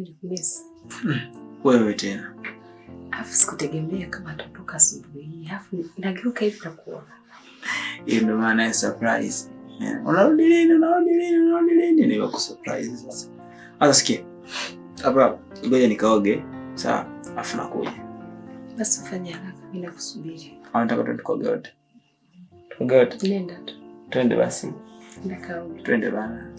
Nilikumisi. Wewe tena. Afu sikutegemea kama atatoka asubuhi hii. Afu nageuka hivi na kuona. Hiyo ndio maana ya surprise. Unarudi lini? Unarudi lini? Unarudi lini? Ni kusurprise sasa. Sasa sikia. Hapa ngoja nikaoge. Sawa? Afu nakuja. Basi ufanye haraka, mimi nakusubiri. Au nataka twende tukaoge wote. Tukaoge wote. Nenda tu. Twende basi. Nenda kaoge. Twende bana.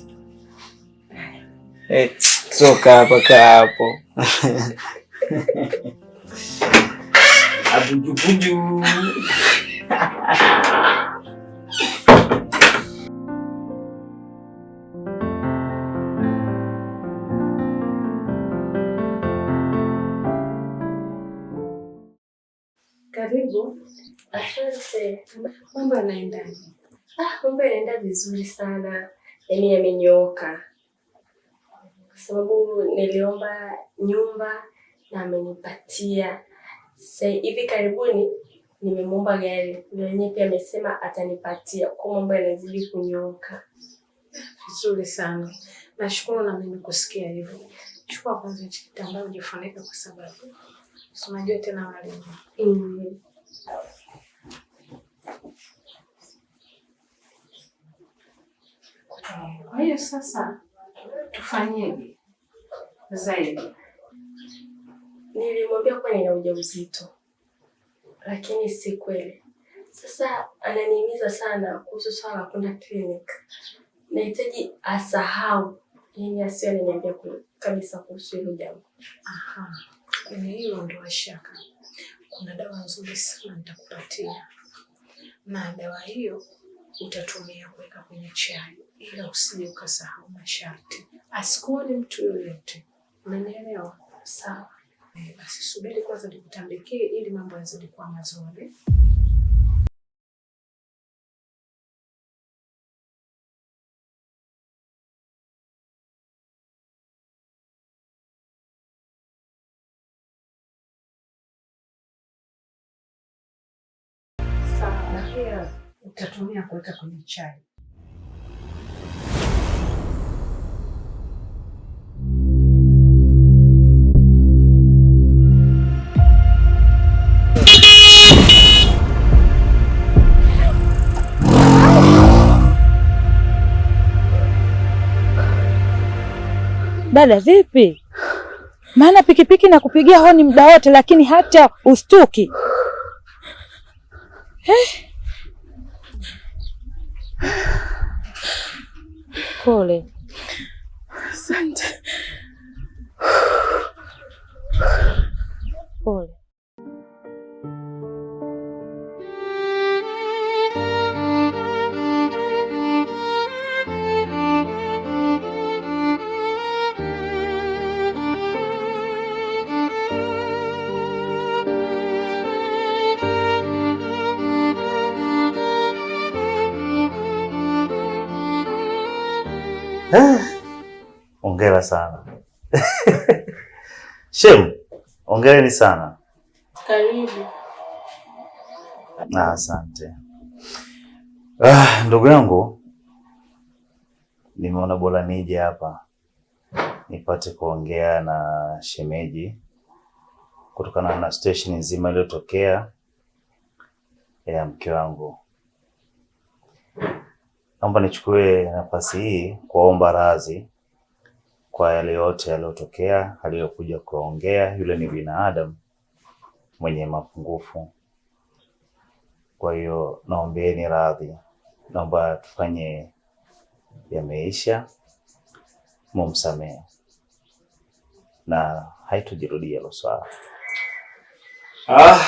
Eh, soka hapa, kaa hapo. Abujubuju. Karibu. Asante. Mambo yanaendaje? Ah, mambo yanaenda vizuri sana, yaani yamenyooka, kwa sababu niliomba nyumba na amenipatia. Sasa hivi karibuni nimemwomba gari na yenyewe pia amesema atanipatia, kwa mambo yanazidi kunyooka. Vizuri sana. Nashukuru na mimi kusikia hivyo. Chukua kwanza hichi kitambaa ujifunike kwa sababu si unajua tena walimu. Kwa hiyo sasa tufanyeje zaidi? Nilimwambia kuwa nina ujauzito lakini si kweli. Sasa ananihimiza sana kuhusu swala la kwenda clinic. Nahitaji asahau, yaani asiwe ananiambia kabisa kuhusu hilo jambo. Aha. Kwenye hilo ondoa shaka. Kuna dawa nzuri sana nitakupatia, na dawa hiyo utatumia kuweka kwenye chai, ila usije ukasahau masharti. Asikuone mtu yoyote, unanielewa? Sawa. Basi subiri kwanza nikutandikie ili mambo yazidi kuwa mazuri. Sawa, na pia utatumia kuweka kwenye chai. Dada vipi? Maana pikipiki na kupigia honi muda wote, lakini hata ustuki. Eh? Pole. Asante. Pole. Hongera sana. Shem, hongereni sana. Karibu. Asante. Ndugu yangu, nimeona bora nije hapa nipate kuongea na shemeji kutokana na situation nzima iliyotokea ya mke wangu. Naomba nichukue nafasi hii kuwaomba radhi kwa yale yote yaliyotokea, aliyokuja kuongea. Yule ni binadamu mwenye mapungufu, kwa hiyo naombeeni radhi, naomba tufanye yameisha, mumsamehe na haitujirudia hilo swala. Ah,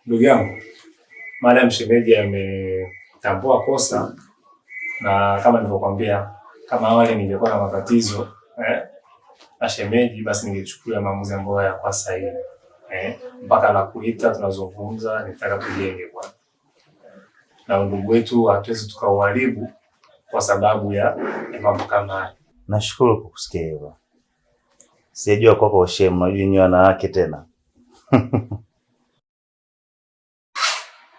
ndugu yangu, madam shemeji ametambua kosa na kama nilivyokuambia, kama awali ningekuwa na matatizo na shemeji, basi ningechukua maamuzi ambayo hayakuwa sahihi mpaka la kuita tunazungumza, nitaka tujenge bwana, na undugu wetu hatuwezi tukauharibu kwa sababu ya mambo kama haya. Nashukuru kwa kusikia hivyo. Sijajua kwako shemu, unajua nyinyi wanawake tena.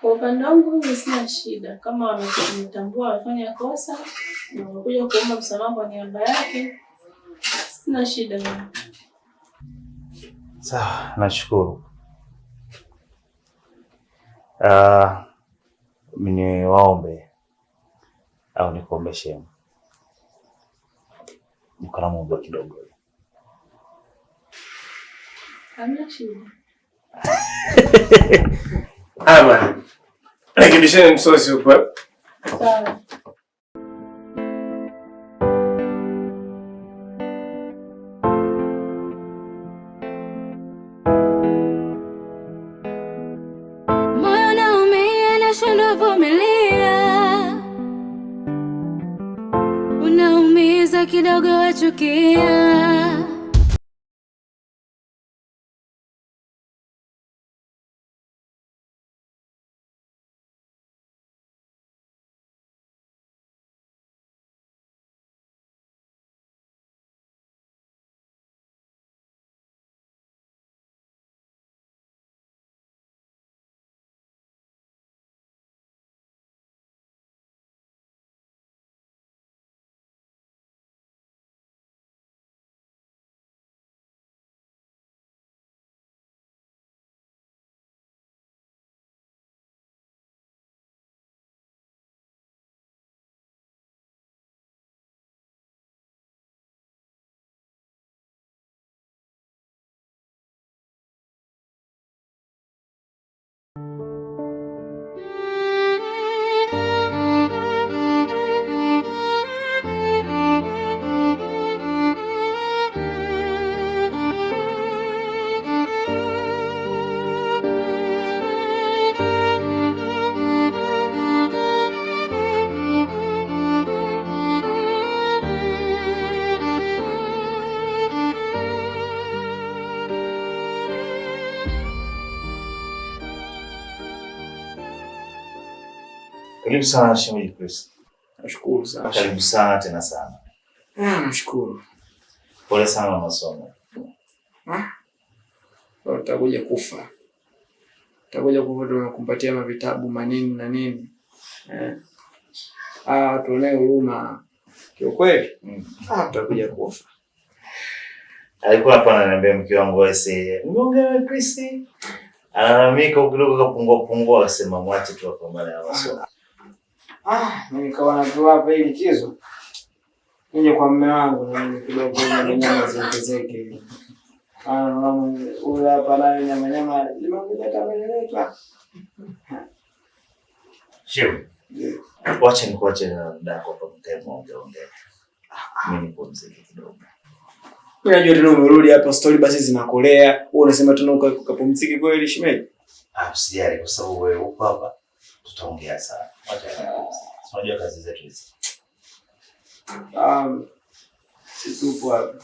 Kwa upande wangu mimi sina shida, kama wametambua wamefanya kosa na wamekuja kuomba msamaha kwa niaba yake, sina shida mimi. Sawa, nashukuru. Ni waombe au nikuombe shemu, niko na mambo kidogo. Hamna shida. Haya bwana. Rekebisheni msosi huko. Sawa. Moyo naumia, nashindwa vumilia, unaumiza kidogo, wachukia. Karibu sana shemeji Chris. Nashukuru sana. Karibu sana tena sana. Ah, nashukuru. Pole sana na masomo. Utakuja kufa. Utakuja kufa, tumekumpatia mavitabu manini na nini. Ah, tuonee huruma. Kiukweli? Utakuja kufa. Alikuwa hapa ananiambia mke wangu wewe, umeongea na Chris? Analalamika kidogo kapungua pungua, akasema mwache tu apambane na masomo. Mimi nikaona tu hapa hii likizo. Nije kwa mume wangu na mimi kidogo nyama nyama ziongezeke hivi. Mama huyu hapa nayo nyama nyama limeongezeka ameletwa. Shehu, wacha nikuache na dadako hapa mkae muongee ongee. Mimi nipumzike kidogo. Mimi najua tena umerudi hapa story basi zinakolea. Wewe unasema tena ukapumzike kweli shemeji? Usijali kwa sababu wewe uko hapa tutaongea sana. Wacha nipumzike. Unajua kazi zetu hizi. Sisi tupo hapa.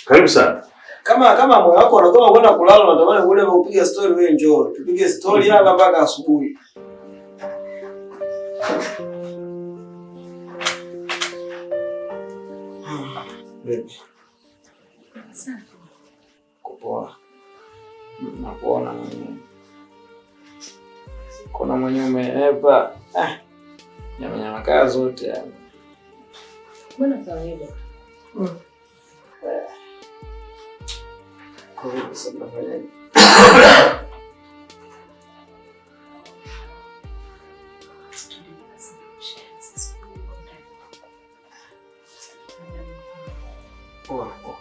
Karibu sana. Kama moyo wako unagoma kwenda kulala unatamani ule kupiga story, wewe njoo. Tupige story hapa mpaka asubuhi. Baby. Safi. Kupoa. Nakuona mwenyewe. Kuna mwenyewe umeepa. Nyama nyama kaa zote yani. Mbona kawaida? Kwa hiyo sasa tunafanyaje? Poa, poa.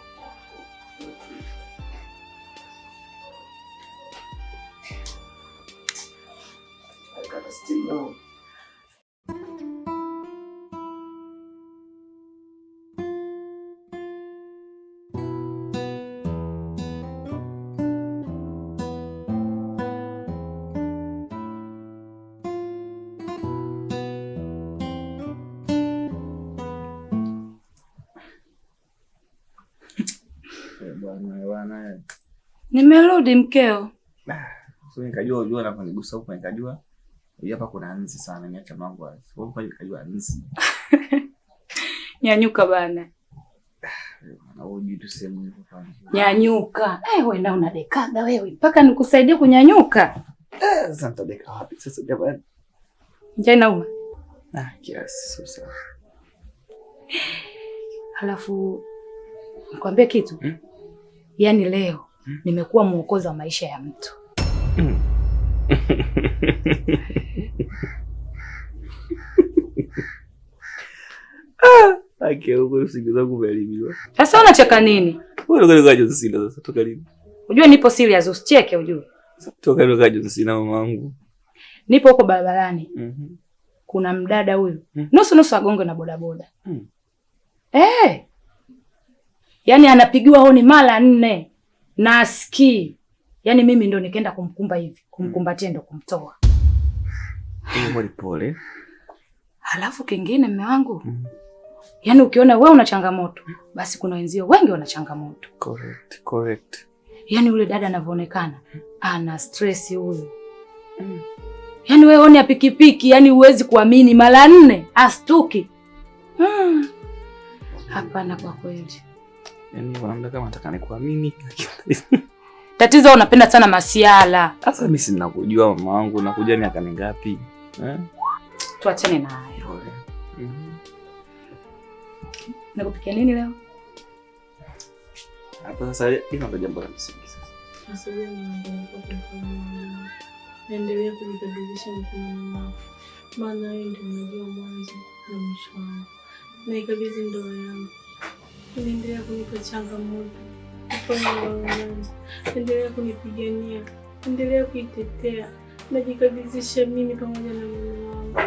I gotta still know. Bwana. Nimerudi mkeo. So nikajua ujua unaponigusa huko nikajua hapa kuna nzi sana, niacha mambo hayo. Kwa hiyo nikajua nzi. Nyanyuka bana. Na wewe hujui tu sehemu hiyo kwanza. Nyanyuka. Wewe na unadekaga wewe mpaka nikusaidie kunyanyuka. Sasa nitadeka wapi sasa jamani? Njaa inauma. Kiasi sio sawa. Halafu nikwambie kitu. Yaani leo nimekuwa muokozi wa maisha ya mtu. Ake huko usingizi wangu umeharibiwa. Sasa unacheka nini? Wewe unakaa John Cena sasa toka lini? Unajua nipo serious, usicheke ujue. Toka lini unakaa John Cena mamangu? Nipo huko barabarani. Kuna mdada huyu. Nusu nusu agongwe na bodaboda. Yaani anapigiwa honi mara 4 na asikii. Yaani mimi ndo nikaenda kumkumba hivi, kumkumbatia ndo kumtoa. Pole pole. Halafu kingine mume wangu. Yaani ukiona wewe una changamoto, basi kuna wenzio wengi wana changamoto. Correct, correct. Yaani yule dada anavyoonekana, ana stress huyu. Yaani wewe one ya pikipiki, yaani huwezi kuamini mara 4 astuki. Hapana kwa kweli. Yaani wanaona kama nataka nikuamini. Tatizo unapenda sana masiala. Sasa mimi sina kujua mama wangu, nakujua miaka mingapi? Tuachane na hayo. Nakupikia nini leo? Hapa sasa hilo ndo jambo la msingi sasa. Naendelea kujikabidhisha mkononi mwako, maana wewe ndio unajua mwanzo na mwisho wangu. Naikabidhi ndoa yangu. Endelea kunipa changamoto, endelea kunipigania, endelea kuitetea. Najikabidhisha mimi pamoja na mume wangu.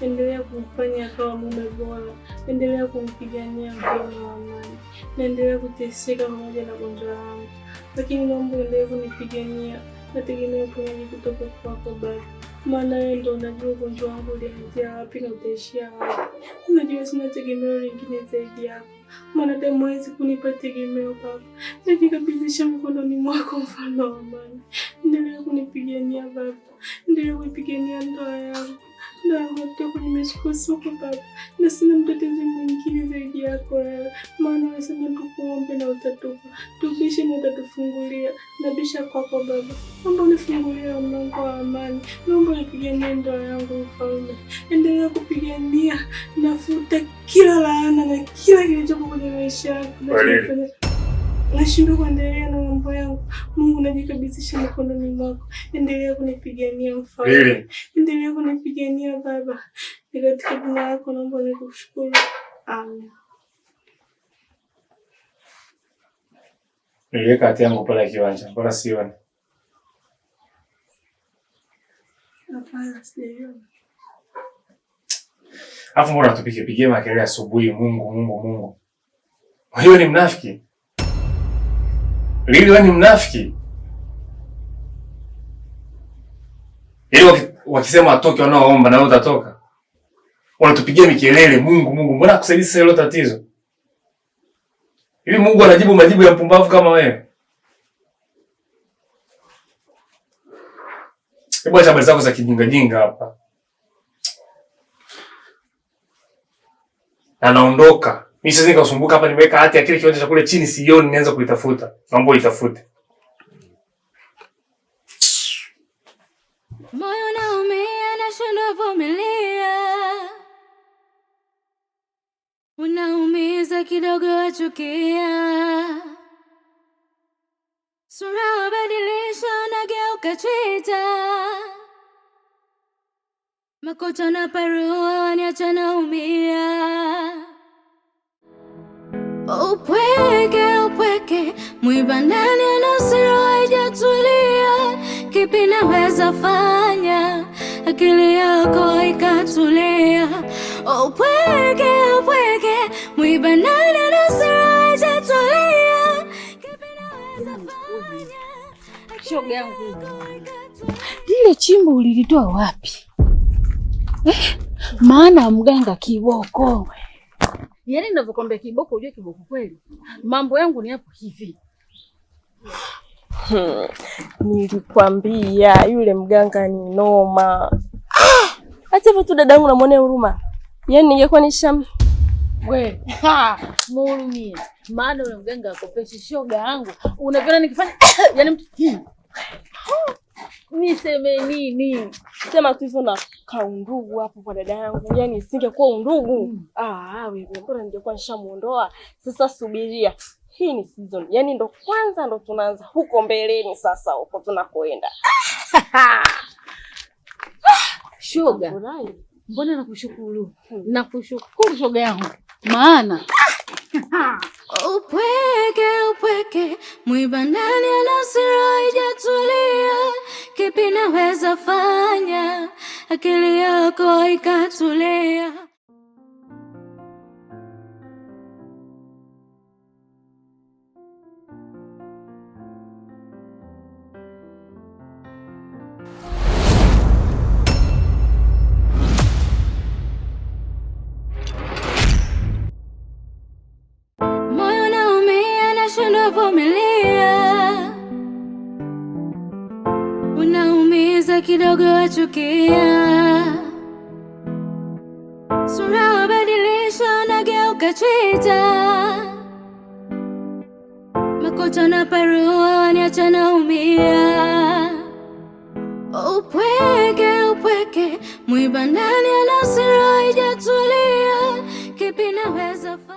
Endelea kumfanya akawa mume bora, endelea kumpigania mfalme wa amani. Naendelea kuteseka pamoja na gonjwa langu, lakini naomba endelea kunipigania. Nategemea uponyaji kutoka kwako Baba, maana wewe ndio unajua ugonjwa wangu ulianzia wapi na utaishia wapi. Unajua sina tegemeo lingine zaidi yako. Mwanadamu hawezi kunipa tegemeo Baba. Najikabidhisha mkononi mwako mfalme wa amani. Endelea kunipigania Baba, endelea kuipigania ndoa yangu. Ndoa yangu kutoka kwenye misukosuko Baba, na sina mtetezi mwingine zaidi yako wewe, maana unasema tukuombe na utatupa, tubishe na utatufungulia. Nabisha kwako Baba, naomba unifungulie mlango wa amani, naomba unipiganie ndoa yangu mfalme. Endelea kupigania, nafuta kila laana na kila kilichopo kwenye maisha yangu. Nashindwa kuendelea na mambo yangu. Mungu, najikabidhisha mikononi mwako. Endelea kunipigania mfalme. Endelea kunipigania Baba. Ni katika jina lako naomba nikushukuru. Amen. Niliweka hati yangu pale kiwanja. Mbona sioni? Hapana, sijaiona. Alafu mbona tupige pigie makelele asubuhi? Mungu, Mungu, Mungu. Wewe ni mnafiki. Lili, wewe ni mnafiki. Ili wakisema atoke wanaoomba na wewe utatoka. Wanatupigia mikelele Mungu, Mungu. Mbona hakusaidia sasa hilo tatizo? Hivi Mungu anajibu majibu ya mpumbavu kama wewe? Hebu acha habari zako za kijinga jinga hapa. Na naondoka. Mimi siwezi nikasumbuka hapa, nimeweka hati ya kile kiwanja cha kule chini sioni, nianza kuitafuta. Naomba uitafute. Moyo unaumia, nashindwa vumilia. Unaumiza kidogo wachukia. Sura wabadilisha, unageuka chita. Makocha na parua waniacha naumia. Upweke, upweke, mwiba ndani na sura haijatulia. Kipi naweza fanya akili yako ikatulia? Upweke, upweke, mwiba ndani na sura haijatulia. Kipi naweza fanya Shoga yangu, lile chimbo ulilitoa wapi? Maana mganga kiboko. Yaani ninavyokuambia kiboko, ujue kiboko kweli. Mambo yangu ni hapo hivi. Nilikwambia yule mganga ni noma. Hata hivyo tu dadangu namuonea huruma. Yaani ningekuwa nisham we, muhurumie. Maana yule mganga akopeshi shoga yangu. Unaviona nikifanya yaani mtu Niseme nini? Sema tu hivyo na kaundugu hapo kwa dada yangu. Yaani isingekuwa undugu. Ah, wewe mbona ningekuwa nishamuondoa. Sasa subiria. Hii ni season. Yaani ndo kwanza ndo tunaanza huko mbeleni sasa huko tunakoenda. Shoga. Mbona nakushukuru? Nakushukuru shoga yangu. Maana Upweke upweke, mwiba ndani ya nafsi roho haijatulia. Kipi naweza fanya akili yako ikatulia? Moyo naumia, nashindwa vumilia, unaumiza kidogo, wachukia, sura wabadilisha, unageuka chita, makocha na parua, waniacha naumia. Upweke upweke, mwiba ndani ya nafsi roho haijatulia, kipi nawe